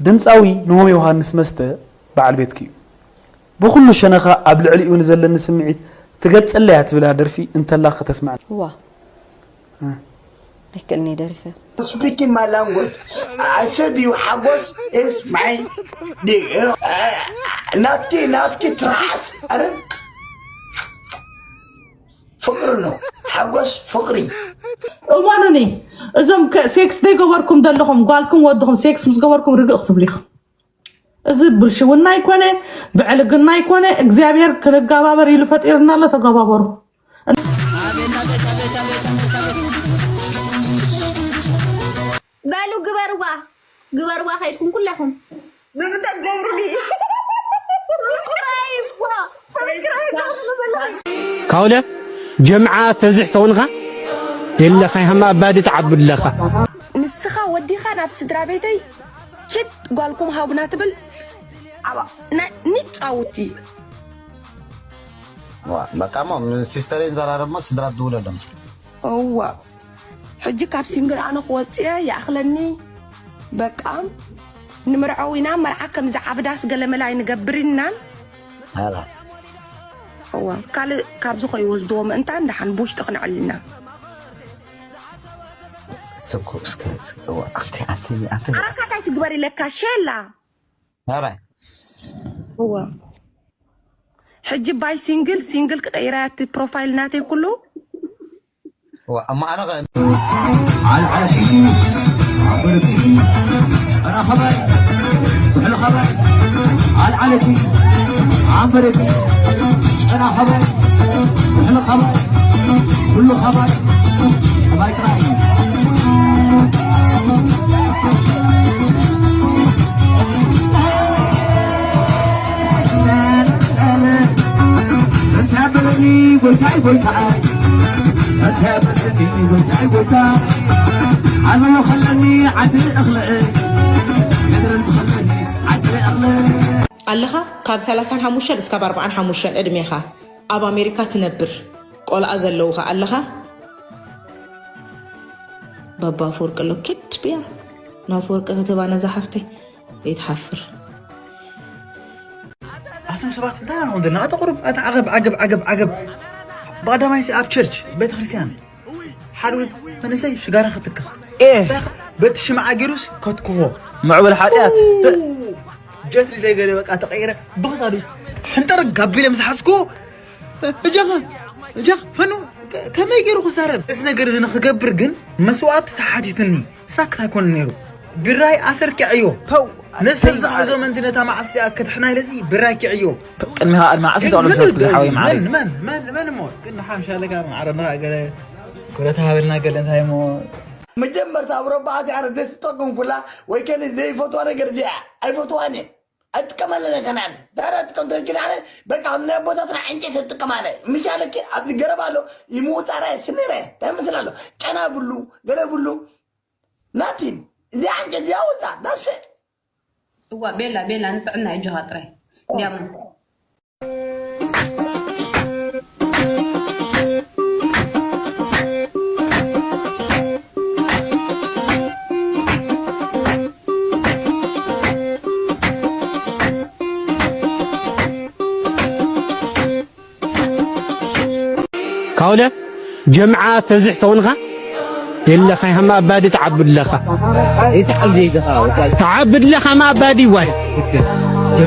ድምፃዊ ንሆም ዮሃንስ መስተ በዓል ቤትኪ እዩ። ብኹሉ ሸነኻ ኣብ ልዕሊኡ ንዘለኒ ስምዒት ትገልጸለይ እያ ትብል ደርፊ እንተላ ከተስምዓና። ዋ ኣይክእልኒ ደሪፈ Speaking my language. I said you ሓጎስ is my dear. ናትኪ ናትኪ ትርሓስ ኣረ ፍቅሪ ነው ሓጎስ ፍቅሪ እመኑኒ እዞም ሴክስ ዘይገበርኩም ዘለኹም ጓልኩም ወድኹም ሴክስ ምስ ገበርኩም ርግእ ክትብሉ ኢኹም። እዚ ብልሽውና ኣይኮነ፣ ብዕልግና ኣይኮነ፣ እግዚኣብሔር ክንጋባበር ኢሉ ፈጢርና ኣሎ። ተጋባበሩ። በሉ ግበርዋ ግበርዋ ከይድኩም ኩለኹም ንምንታይ ገብሩኒ subscribe subscribe ካውለ ጀምዓ ተዝሕ ተውንኻ የለኻ ሃማ ኣባዲ ተዓብድ ለኻ ንስኻ ወዲኻ ናብ ስድራ ቤተይ ኪድ ጓልኩም ሃቡና ትብል ኣባ ናይ ንጻውቲ በቃ ሞ ሲስተሬን ዘራረብ ሞ ስድራ ትድውለሎም እዋ ሕጂ ካብ ሲንግል ኣነ ክወፅእ ይኣኽለኒ በቃ ንምርዐው ኢና መርዓ ከምዚ ዓብዳስ ገለመላ ኣይንገብር ኢናን ኧረ እዋ ካልእ ካብዚ ከይወስድዎ ምእንታን ደሓን ብውሽጢ ክንዕል ኢና ስኩ እስከ እስከ እዋ ኣንቲ ኣንቲ ኣንቲ ኣራካታይ ትግበር ኢለካ ሸላ ኧረ እዋ ሕጂ ባይ ሲንግል ሲንግል ክቀይራ እቲ ፕሮፋይል ናተይ ኩሉ እዋ እማ ኣነ ኸ ኣልዓለቲ ዓበረቲ ጨና ኸባይ ኩሕሊ ኸባይ ኣልዓለቲ ዓንፈረቲ ጨና ኸባይ ኩሕሊ ኸባይ ኩሉ ኸባይ ጠባይ ጥራይ እንተ በለኒ ጎይታይ ጎይታይ እንተ በለኒ ጎይታይ ጎይታይ ዓዘቦ ከለኒ ዓዲ እኽልእ ምድርን ዝኸለኒ ዓዲ እኽልእ ኣለኻ ካብ ሰላሳን ሓሙሽተን እስካብ ኣርባዓን ሓሙሽተን ዕድሜኻ ኣብ ኣሜሪካ ትነብር ቆልኣ ዘለውኻ ኣለኻ ባባ ኣፈወርቂ ኣሎ ኪድ ብያ ናፈወርቂ ክትባ ነዛ ሓፍተይ ይትሓፍር ኣቱም ሰባት እንታይ ኢና ንኾን ዘለና ኣታ ቁሩብ ኣታ ዓገብ ዓገብ ዓገብ ዓገብ ብቐዳማይ ሲ ኣብ ቸርች ቤተክርስትያን ሓደ ወይ መንእሰይ ሽጋራ ክትክኽ በቲ ሽምዓ ገይሩስ ከትክኾ ምዕብል ሓጢኣት ጀትሪ ደይ ገለ በቃ ተቐይረ ብኽሳዱ ሕንጠር ጋቢለ ምስ ሓዝኩ እጃኻ እጃኻ ፈኑ ከመይ ገይሩ ክዛረብ እዚ ነገር እዚ ንክገብር ግን መስዋእቲ ተሓቲትኒ ሳክት ኣይኮነ ነይሩ ቢራይ ኣሰርኪዐዮ ፐው ነሰብ ዝሓዞ መንት ነታ መዓልቲ እያ ክትሕና ኢለሲ ቢራይ ኪዕዮ ቅድሚኻ ኣድማ ዓሰርተ ቆልዑ ሰብኩ ዝሓወይ ማዓረይ መን መን መን መን እሞ ግን ንሓምሻ ኣለካ ማዕረና ገለ ኩለታ ሃበልና ገለ እንታይ እሞ መጀመርታ ኣብ ረባዓት ኣረ ዘትጠቅም ኩላ ወይ ከነ ዘይፈትዋ ነገር እዚኣ ኣይፈትዋን እየ ኣይጥቀመለን ከናን ዳራ ጥቀም ተርኪናነ በቃ ናይ ቦታትና ዕንጨት ትጥቀማለ ምሻለኪ ኣብዚ ገረብ ኣሎ ይምውጣራ ስነረ ተመስል ኣሎ ጨና ብሉ ገለ ብሉ ናቲን እዚኣ ዕንጨት እዚኣ ወጣ ዳሰ እዋ ቤላ ቤላ ንጥዕና እጆኻ ጥራይ ዲያማ ካውለ ጀምዓ ተዝሕ ተውንኻ የለኻ ሃማ ኣባዲ ተዓብድ ለኻ ተዓብድ ለኻ ማ ኣባዲ ዋይ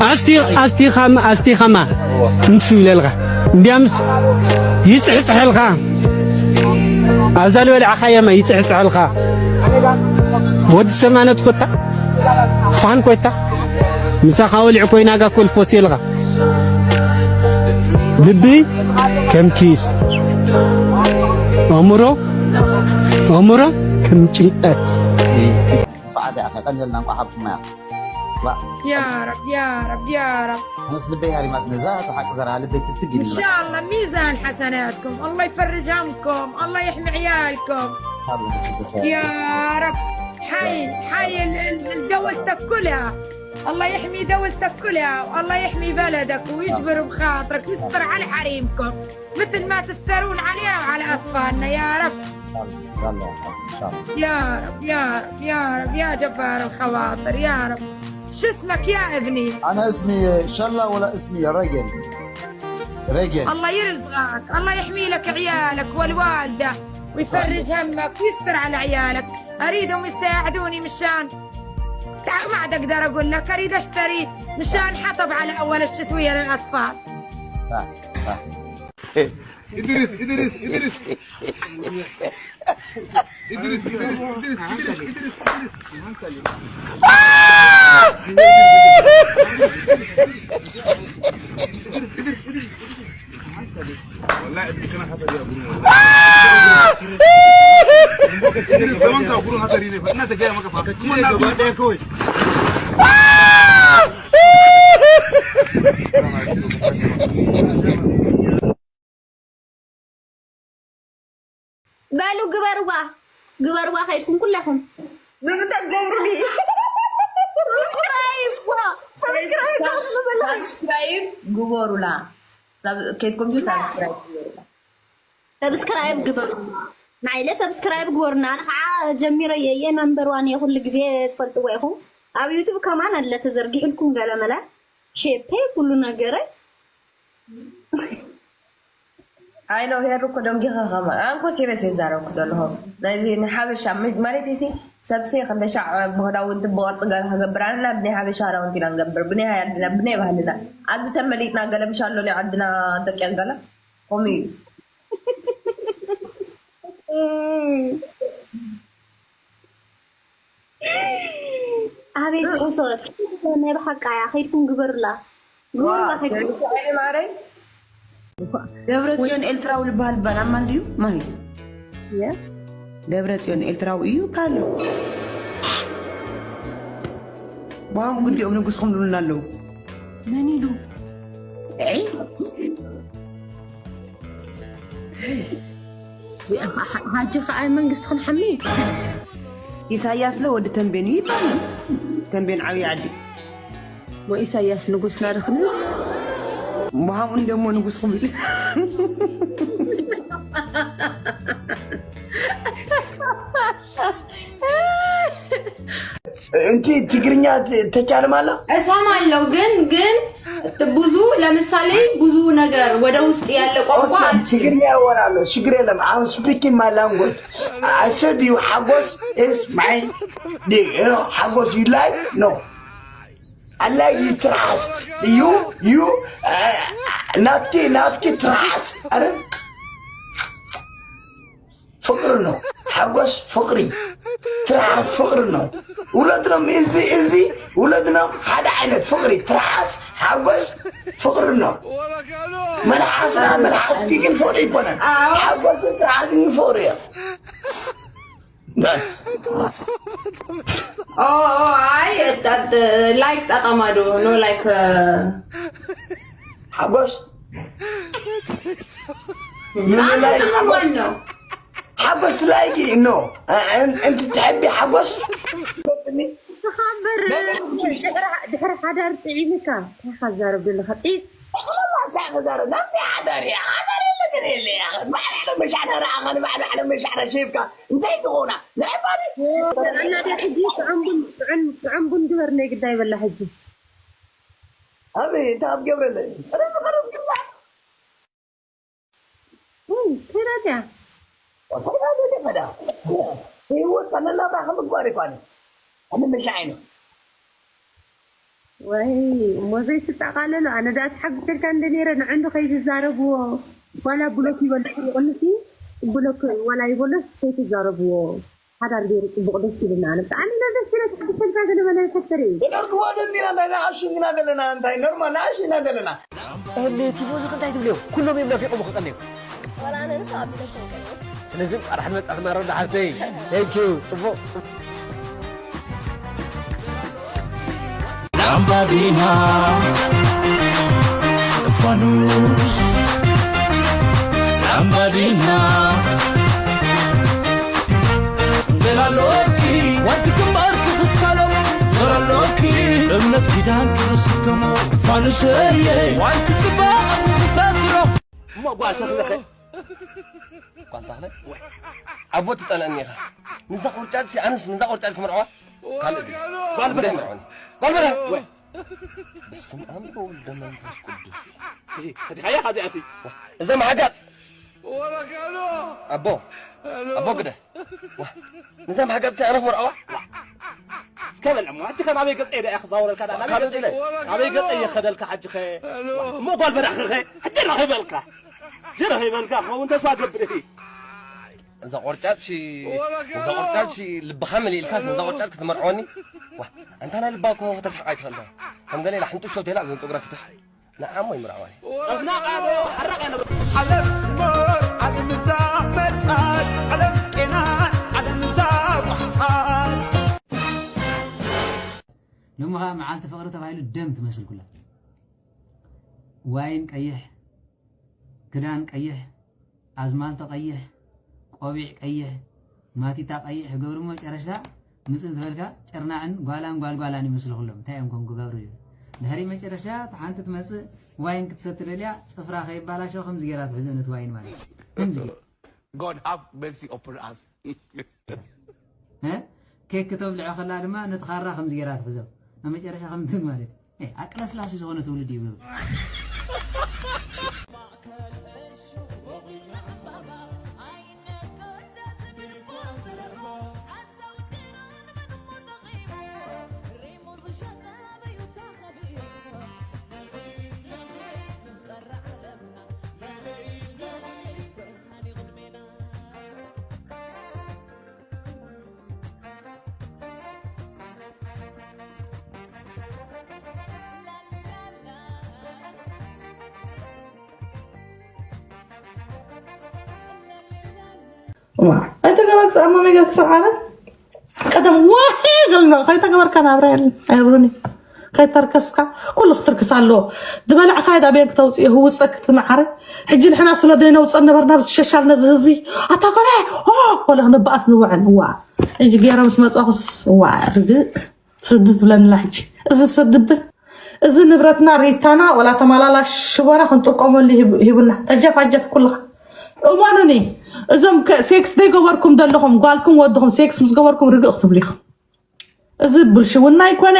ኣስቲ ኣስቲ ኻማ ኣስቲ ኻማ ምስ ይለልኻ እንዲያምስ ይጽሕጽሐልኻ ኣብዛ ልበልዕኻ የማ ይጽሕጽሐልኻ ወዲ ሰማነት ኮታ ፋን ኮይታ ምሳኻ ወሊዕ ኮይና ጋኮል ፎሴልኻ ልቢ ከም ኪስ ኣእምሮ ኣእምሮ ከም ጭንቀት ንፋዓት እያ ከቀንዘልና እንቋ ሓብኩማ እያ يا رب يا رب يا رب ناس بدي هاري مات نزات وحق زرع لبي تتقي إن شاء الله ميزان حسناتكم الله يفرج همكم الله يحمي عيالكم يا رب حي حي الدولة كلها الله يحمي دولتك كلها والله يحمي بلدك ويجبر بخاطرك ويستر على حريمكم مثل ما تسترون علينا وعلى أطفالنا يا رب ان شاء الله يا رب يا رب يا رب يا جبار الخواطر يا رب شو اسمك يا ابني؟ أنا اسمي شلا ولا اسمي رجل؟ رجل. الله يرزقك، الله يحمي لك عيالك والوالدة، ويفرج همك ويستر على عيالك. أريدهم يساعدوني مشان تع-، ما عاد أقدر أقول لك، أريد أشتري مشان حطب على أول الشتوية للأطفال. ها، ها. إدريس، إدريس، إدريس. إدريس، إدريس، إدريس، إدريس، إدريس، إدريس. والله إدريس، أنا حاطط يا أبو نور. إدريس، زمان كان أبو نور حاطط لي، فأنا تجاه ما كفى. በሉ ግበርዋ፣ ግበርዋ ከይድኩም ኩለኹም። ንምንታይ ትገብሩኒ? ሰብስክራይብ፣ ሰብስክራይብ ግበሩላ። ሳብ-፣ ከይድኩም ሳብስክራይብ ግበሩላ። ሰብስክራይብ ግበሩላ። ናይለ ሰብስክራይብ ግበሩና። ኣነ ከዓ ጀሚረ እየ፣ እየ ናምበር ዋን እየ፣ ኩሉ ግዜ ትፈልጥዎ ኢኹም። ኣብ ዩቱብ ከማን ኣለ ተዘርጊሕልኩም ገለ መለ። ሼፐይ ኩሉ ነገረይ። ኣይ ነው ሄሩ እኮ ደንጊኻ ከማ ኣንኮ ሲሪየስ እየ ዝዛረብኩ ዘለኹ። ናይዚ ንሓበሻ ም-፣ ማለት ሲ ሰብሲ ክንደሻዕ ብክዳውንቲ ብቅርፂ ገለ ክገብር ኣለና። ብናይ ሓበሻ ክዳውንቲ ኢና ንገብር፣ ብናይ ዓድና፣ ብናይ ባህልና። ኣብዚ ተመሊጥና ገለ ምሽ ኣሎ ናይ ዓድና ደቂ ገለ ከምኡ እዩ። ኣቤት ቁሶት ናይ ብሓቃ እያ። ከይድኩም ግበሩላ፣ ግበሩላ ከይድኩም። ማረይ። ደብረ ጽዮን ኤርትራዊ ዝበሃል በላማ እንድዩ ማሂ። የ ደብረ ጽዮን ኤርትራዊ እዩ ካሉ። ዋም ግዲኦም ንጉስኹም ልብሉና ኣለዉ። መን ኢሉ? ኤይ። ሓ-፣ ሓ-፣ ሓጂ ኸኣ መንግስቲ ክንሓሚ። ኢሳያስ ለ ወዲ ተንቤን እዩ ይባል። ተንቤን ዓብዪ ዓዲ። ወኢሳያስ ንጉስና ዶ ክንብል? እምበሃም እንደሞ ንጉስ ክብል። እንቲ ትግርኛ ተ-፣ ተቻልም ኣላ? እሰማለሁ፣ ግን፣ ግን ብዙ፣ ለምሳሌ ብዙ ነገር ወደ ውስጥ ያለ ቋንቋ ኦኬ፣ አልችልም። ትግርኛ እወራለሁ፣ ችግር የለም። I'm speaking my language. I said you ሓጎስ is my, you know, ሓጎስ you like? No. I like you ትርሓስ። You, you, uh, ናትኪ፣ ናትኪ ትርሓስ። ኣረ ፍቅር ነው። ሓጎስ ፍቅሪ፣ ትርሓስ ፍቅር ነው። ውለድኖም እዚ፣ እዚ ውለድኖም ሓደ ዓይነት ፍቅሪ፣ ትርሓስ ሓጎስ ፍቅር ነው። መልሓስና፣ መልሓስኪ ግን ፍቅሪ ይኮነን። ሓጎስን ትርሓስን ግን ፍቅሪ እዮም። ኦ፣ ኦ፣ ኣይ፣ ላይክ ጠቀማ ዶ? ኖ ላይክ፣ እ፣ ሓጎስ ይብላኝ። ማን ነው? ሓጎስ ላይክ ኖ። እ-፣ እ-፣ እንቲ ትሕቢ ሓጎስ? ንስኻ እምበር ድሕሪ፣ ድሕሪ ሓዳር ጥዒምካ እንታይ ኢኻ ትዛረብ ዘለኻ? ፂፅ። እኽለላ እንታይ ክዛረብ? ናብቲ ሓዳር እየ። ሓዳር የለ ግን የለ እያ። ባዕል ዓለም መሻዕረ ረኣኻ፣ ንባዕል ዓለም መሻዕረ ሸይፍካ። እንታይ ዝኾና? ንዕባሪ? ኣናዳ ሕጂ ጥዑም ቡን፣ ጥዑም፣ ጥዑም ቡን ግበር ናይ ግዳይ በላ ሕጂ። ኣበይ? እንታይ ኣብ ገብረለ? ቅርብ ቅርብ ግባር። ውይ፣ ከይዳ ድያ? ከይዳ ድያ? ከይዳ። ህይወት ከነናብራ ከም ምግባር ይኳን። ኣነ መሻዒ ነው። ወይ፣ እሞ ዘይትጠቓለሉ፣ ኣነ ደኣ ተሓጒሰልካ እንደ ነይረ ንዕንዱ ከይትዛረብዎ። ዋላ ብሎክ ይበልኩ ይቕንሲ፣ ብሎክ ዋላ ይበሎስ ከይትዛረብዎ። ሓዳር ገይሩ ጽቡቕ ደስ ይብልና። ኣነ ብጣዕሚ ኢና ደስ ኢለ ተሓጒሰልካ ገለ መለ ፈተሪ። ተደርግዋ ደንዲና እንታይ ንኣሽንግና ዘለና እንታይ ኖርማል ንኣሽንግና ዘለና። እኔ ቲፎዞ እንታይ ትብልዮ? ኩሎም እዮም ናፊቆም ክቀንዮም። ዋላ ኣነ ንሱ ኣቢለ ሰው ስለዚ እንኳን ደሓን መጻእክና ሮዳ ሓፍተይ። Thank you። ጽቡቕ፣ ጽቡቕ። ላምባዲና ፋኑስ ላምባዲና ገላሎኪ ዋንቲ ግንባር ክኽሰሎ ገላሎኪ እምነት ኪዳን ክኽስከሞ ፋኑሰየ ዋንቲ ጽባቕ ክኽሰትሮ እሞ ጓል ተኽለኸ ጓል ተኽለ ኣቦ ትጸልአኒ ኢኻ። ንዛ ቁርጫጭ ኣነስ ንዛ ቁርጫጭ ክምርዖ ካልእ ድዩ? ጓል ብደይ መርዖኒ። በልበለ። ወይ። በስመ ኣብ ወወልድ ወመንፈስ ቅዱስ። እህ፣ ፈቲሓያ ኻዚኣሲ። እዛ ማሓጋጥ። ኣቦ፣ ኣቦ ግደፍ። ዋ፣ ነዛ ማሓጋጥ እንታይ ኣረፍ መርዓዋ? እስከ በል እሞ፣ ሕጂ ከ ናበይ ገጸ ኢለ እየ ክዛወረልካ? ናበይ ካልእ ገጸ? ድለ። ናበይ ገጸ እየ ከደልካ ሕጂ ኸ? እሞ ጓል በራኺ ኸ? ሕጂ ረኺበልካ። ሕጂ ረኺበልካ ክኸውን ተስፋ ገብር እየ። እዛ ቆርጫጭ፣ እዛ ቆርጫጭ ልብኻ መሊእልካ፣ እዛ ቆርጫጭ ክትመርዓወኒ? ዋ፣ ኣንታ ናይ ልባ እኮ ከተስሕቓ ኣይትኽእልን። ከም ገለ ኢላ ሕንጡሽ ሆቴል ኣብ ጸጉራ ፍትሕ። ንዓሞ ይምርዓወኒ። ጠፍናቓ ዶ ሓራቕ እያ ነበር? ዓለም ሞር፣ ዓለም እዛ መጻት፣ ዓለም ቄና፣ ዓለም እዛ ቋዕታት። ሎሚ ኸኣ መዓልቲ ፍቕሪ ተባሂሉ ደም ትመስል ኩላ። ዋይን ቀይሕ፣ ክዳን ቀይሕ፣ ኣዝማልቶ ቀይሕ፣ ቆቢዕ ቀይሕ፣ ማቲታ ቀይሕ ይገብሩ እሞ መጨረሽታ ምጽእ ዝበልካ ጭርናዕን ጓላን ጓልጓላን ይመስሉ ኩሎም። እንታይ እዮም ኮን ክገብሩ እዩ? ድሕሪ መጨረሽታ እታ ሓንቲ ትመጽእ ዋይን ክትሰቲ ደልያ ጽፍራ ከይባላሸው ከምዚ ገይራ ትሕዞ ነቲ ዋይን ማለት እዩ። ከምዚ ገይራ። God have mercy upon us። እ? ኬክ ክተብልዖ ከላ ድማ ነቲ ካራ ከምዚ ገይራ ትሕዞ። ኣብ መጨረሻ ከምዚ ማለት እዩ። እ፣ ኣቅለስላሲ ዝኾነ ትውልድ እዩ። ዋ፣ ኣይተገበርክ ኣማመይ ጌርክ ሰብዓረ? ቀደም ዋሕ ገልና ከይተገበርካ ናብራ የለን። ኣይብሉኒ። ከይተርከስካ ኩሉ ክትርክስ ኣለዎ። ዝበላዕካዮ ዳበየን ክተውፅኦ ህውፀ ክትመዓረ። ሕጂ ንሕና ስለ ዘይነውፀ ነበርና ብዝሸሻል ነዚ ህዝቢ። ኣታ ኮነ፣ ኦ፣ ኮነ ክንበኣስ ንውዕል። ዋ፣ ሕጂ ገይረ ምስ መፃኹስ፣ ዋ፣ ርግእ። ስዲ ትብለንላ ሕጂ። እዚ ስዲ ብል፣ እዚ ንብረትና ሪታና ወላ ተማላላ ሽቦና ክንጥቀመሉ ሂብ-፣ ሂቡና። ጠጀፍ ኣጀፍ ኩልኻ። እመኑኒ፣ እዞም ከ-፣ ሴክስ ዘይገበርኩም ዘለኹም፣ ጓልኩም ወድኹም ሴክስ ምስ ገበርኩም ርግእ ክትብሉ ኢኹም። እዚ ብልሽውና ኣይኮነ፣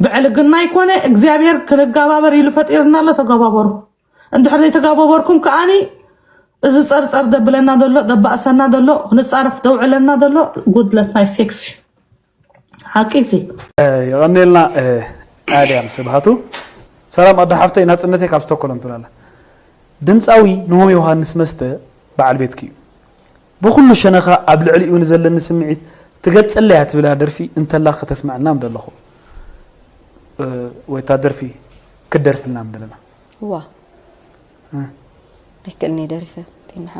ብዕልግና ኣይኮነ፣ እግዚኣብሔር ክንጋባበር ኢሉ ፈጢርና ኣሎ፣ ተጋባበሩ። እንድሕር ዘይተጋባበርኩም ከኣኒ፣ እዚ ጸርጸር ደብለና ዘሎ፣ ደባእሰና ዘሎ፣ ክንጻረፍ ደውዕለና ዘሎ ጉድለት ናይ ሴክስ እዩ። ሓቂ እዚ። የቐኔልና፣ እ፣ ኣድያም ስብሃቱ። ሰላም ኣዶ ሓፍተይ፣ ናጽነተይ ካብ ስቶኮሎም ትብላላ። ድምጻዊ ንሆም ዮሃንስ መስተ በዓል ቤትኪ እዩ። ብኹሉ ሸነኻ ኣብ ልዕሊኡ ንዘለኒ ስምዒት ትገልጸለይ እያ ትብላ ደርፊ እንተላ ከተስምዐና ምደለኹ። እ፣ ወይ እታ ደርፊ ክትደርፍልና ምደለና። እዋ። እ። ኣይክእልን እየ ደሪፈ፣ ቴንሓ።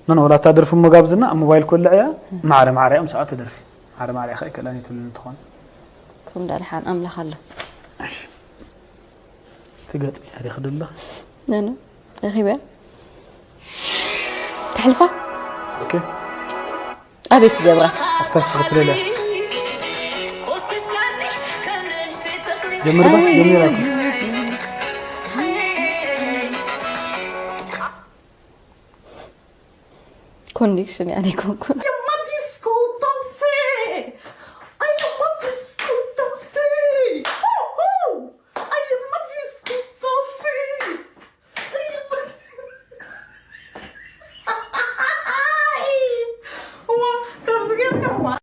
ኖ፣ ኖ፣ ወላ እታ ደርፊ እሞ ጋብዝና፣ ኣብ ሞባይል ኮልዕ እያ። እ። ማዕረ ማዕረ እያ፣ ምስኣ ትደርፊ። ማዕረ ማዕረ እያ፣ ከይክእላን እየ ትብልን እንትኾን። ከም ዳልሓን ኣምላኽ ኣሎ። እሺ። ትገጥምያ ዲኺ ዶ ኣለኺ? ኖ፣ ኖ፣ ረኺበያ። ተሕልፋ? ኦኬ። ኣበይ ክገብራ? ኣብታ ንስኺ ትደልያ። ጀምሪ ባ፣ ጀምሪ ባ። ኮኔክሽን እያ፣ እኔ ኮንኩ።